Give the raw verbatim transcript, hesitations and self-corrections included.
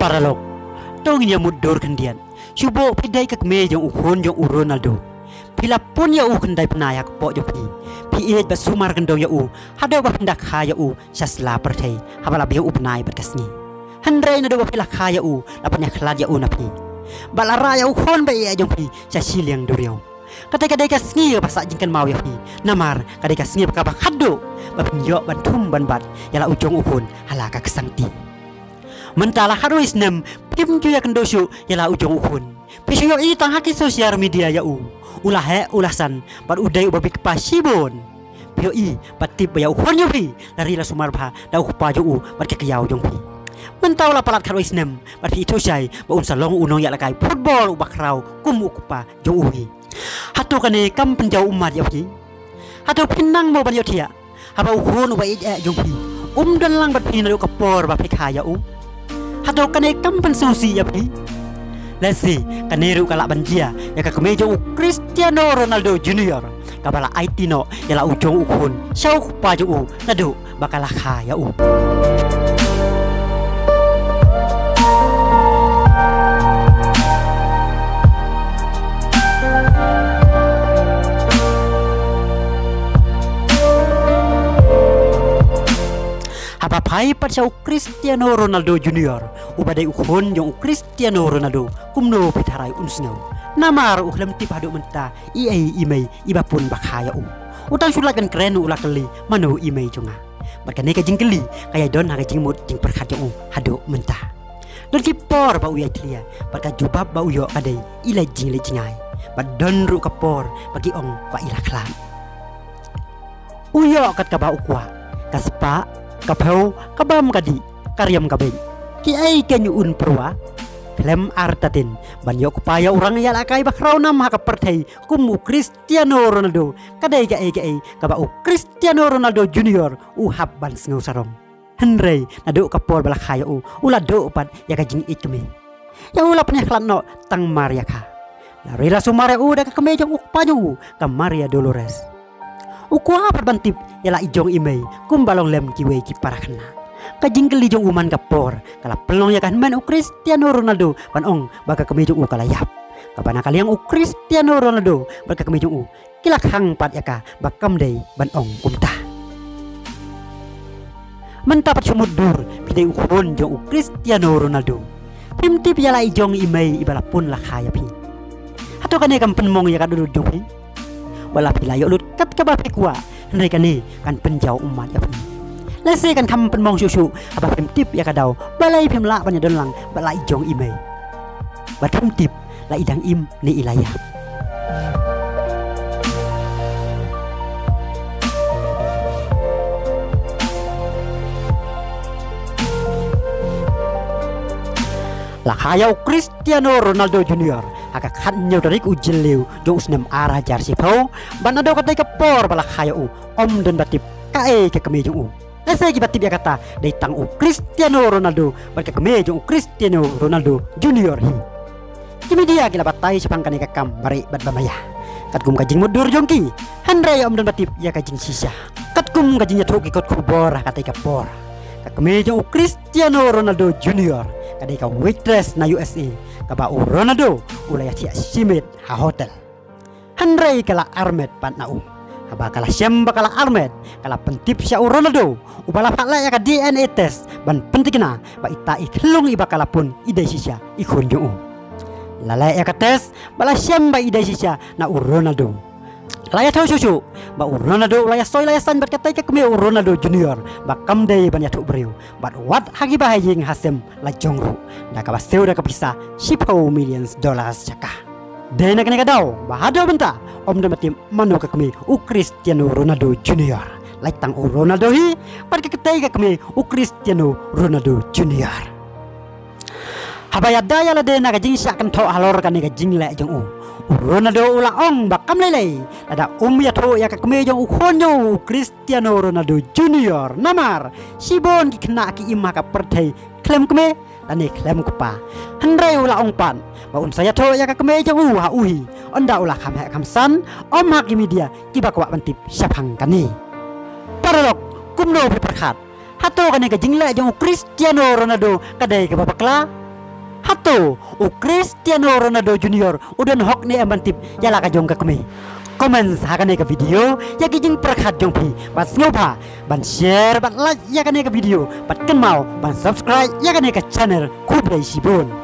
Paralok, to ngin ïa mutdur khyndiat. Shu buh phi dei ka kmie jong u khun jong u Ronaldo. Phi la pun ïa u khyndai bnai ha kpoh jong phi. Phi ïeit bad sumar kyndong ïa u haduh ba phin da kha ïa u sha sla pyrthei haba la biang u bnai bad ka sngi. Hynrei naduh ba phi la kha ïa u, la pynïakhlad ïa u na phi. Bad la rah ïa u khun ba ïeit jong phi sha shiliang duriaw. Kata ka dei ka sngi kaba sah jingkynmaw ïa phi. Namar ka dei ka sngi kaba khatduh ba phin ïoh ban thum ban bat ïa la u jong u khun ha la ka ksangti. Mynta la khatwei snem phim ju ïakynduh shuh ïa la u jong u khun. Phi shu ïohi tang ha ki social media ïa u. U la heh u la san bad u dei uba bit kpa shibun. Phi ïohi bad tip ba ïa u khun jong phi la ri la sumar bha da u kpa jong u bad ka kyiaw jong phi. Mynta u la palat khatwei snem bad phi ithuh shai ba un sa long u nongïalehkai football uba khraw kum u kpa jong u hi. Hato kane kam pynjaw ummat ïa phi? Hato phin nang mo ban ïohthiah haba u khun uba ïeit eh jong phi um don lang bad phi naduh ka por ba phi kha ïa u? Hato kane kam pynsngewsih ïa phi? Lehse kane ruh ka lah ban jia ïa ka kmie jong u Cristiano Ronaldo Junior, kaba la aiti noh ïa la u jong u khun sha u kpa jong u naduh ba ka la kha ïa u. Haba phai pat sha u Cristiano Ronaldo Junior, uba dei u khun jong u Cristiano Ronaldo, kumno phi tharai un sngew? Namar u khlem tip haduh mynta i ei i mei iba pun ba kha ïa u. U tang shu lait ban kren u la kylli mano i mei jong nga. Bad kane ka jingkylli ka ïai don ha ka jingmut jingpyrkhat jong u haduh mynta. Don ki por ba u ïai thlia bad ka jubab ba u ïoh ka dei i leit jingleit jingai. Bad don ruh ka por ba ki ong ba i la khlad. U ïoh kat kaba u kwah, ka spah, ka phew, ka bam ka dih, ka riam ka beit. Kiei kein un pyrwa? Khlem artatien ban ïoh kpa ïa u nongïalehkai ba khraw nam ha ka pyrthei kum u Cristiano Ronaldo, ka dei kaei kaei kaba u Cristiano Ronaldo Junior u hap ban sngew sarong. Hynrei naduh ka por ba la kha ïa u, u la duh pat ïa ka jingïeit kmie. Ïa u la pynïakhlad noh tang mar ïa kha. La ri la sumar ïa u da ka kmie jong u kpa jong u, ka Maria Dolores. U kwah pat ban tip ïa la i jong i mei kumba long lem kiwei ki para khynnah. Ka jingkylli jong u man ka por ka la pynlong ïa ka hynmen u Cristiano Ronaldo ban ong ba ka kmie jong u ka la ïap. Kaba na ka liang u Cristiano Ronaldo bad ka kmie jong u ki la khang pat ïa ka ba kam dei ban ong kumta. Mynta pat shu mutdur, phi dei u khun jong u Cristiano Ronaldo. Phim tip ïa la i jong i mei iba la pun la kha ïa phi. Hato kane kam pynmong ïa ka dohnud jong phi? Wat la phi la ïoh lut kat kaba phi kwah, hynrei kane kan pynjaw ummat ïa phi. Lehse kan kham pynmong shuh shuh haba phim tip ïa ka daw balei phim lah ban ïadon lang bad la i jong i mei. Bad phim tip la i dang im ne i la ïap. La kha ïa u Cristiano Ronaldo Junior ha ka khathynñiew tarik u Jylliew jong u snem ar hajar shiphew. Bad naduh katei ka por ba la kha ïa u, ym don ba tip kaei ka kmie jong u. Lehse kiba tip ïa kata dei tang u Cristiano Ronaldo bad ka kmie jong u Cristiano Ronaldo Junior hi. Ki media ki la batai shaphang kane ka kam ba rieh bad ba maïa katkum ka jingmutdur jong ki. Hynrei ym don ba tip ïa ka jingshisha. Katkum ka jingïathuh ki kot khubor ha katei ka por, ka kmie jong u Cristiano Ronaldo Junior ka dei ka waitress na U S A, kaba u Ronaldo u la ïathiah shimet ha hotel. Hynrei ka la armet pat na u. Haba ka la shem ba ka la armet, ka la pyntip sha u Ronaldo, uba la phah leh ïa ka D N A test ban pynthikna ba ita i khyllung iba ka la pun i dei shisha i khun jong u. La leh ïa ka test bad la shem ba i dei shisha na u Ronaldo. La ïathuh shuh shuh ba u Ronaldo u la ïasoi la ïasan bad katei ka kmie u Ronaldo Junior ba kam dei ban ïathuh briew. Bad wat ha kiba ha ïing ha sem la jong ruh da kaba siew da ka pisa shiphew millions dollars jaka. Dei na kane ka daw ba haduh mynta ym don ba tip mano ka kmie u Cristiano Ronaldo Junior. Lait tang u Ronaldo hi bad ka katei ka kmie u Cristiano Ronaldo Junior. Haba ïada ïa lade na ka jingshah kynthoh halor kane ka jingleh jong u, u Ronaldo u la ong ba kam lei lei lada um ïathuh ïa ka kmie jong u khun jong u, u Cristiano Ronaldo Junior. Namar shibun ki khynnah ki im ha ka pyrthei khlem kmie lane khlem kpa. Hynrei u la ong pat ba un sa ïathuh ïa ka kmie jong u ha u hi, ynda u la kham heh kham san, ym ha ki media kiba kwah ban tip shaphang kane. Paralok, kumno phi pyrkhat? Hato kane ka jingleh jong u Cristiano Ronaldo ka dei kaba bakla? Hato u Cristiano Ronaldo Junior u don hok ne em ban tip ïa la ka jong ka kmie? Comments ha kane ka video ïa ki jingpyrkhat jong phi, bad sngewbha ban share bad like ïa kane ka video, bad kynmaw ban subscribe ïa kane ka channel. Khublei shibun.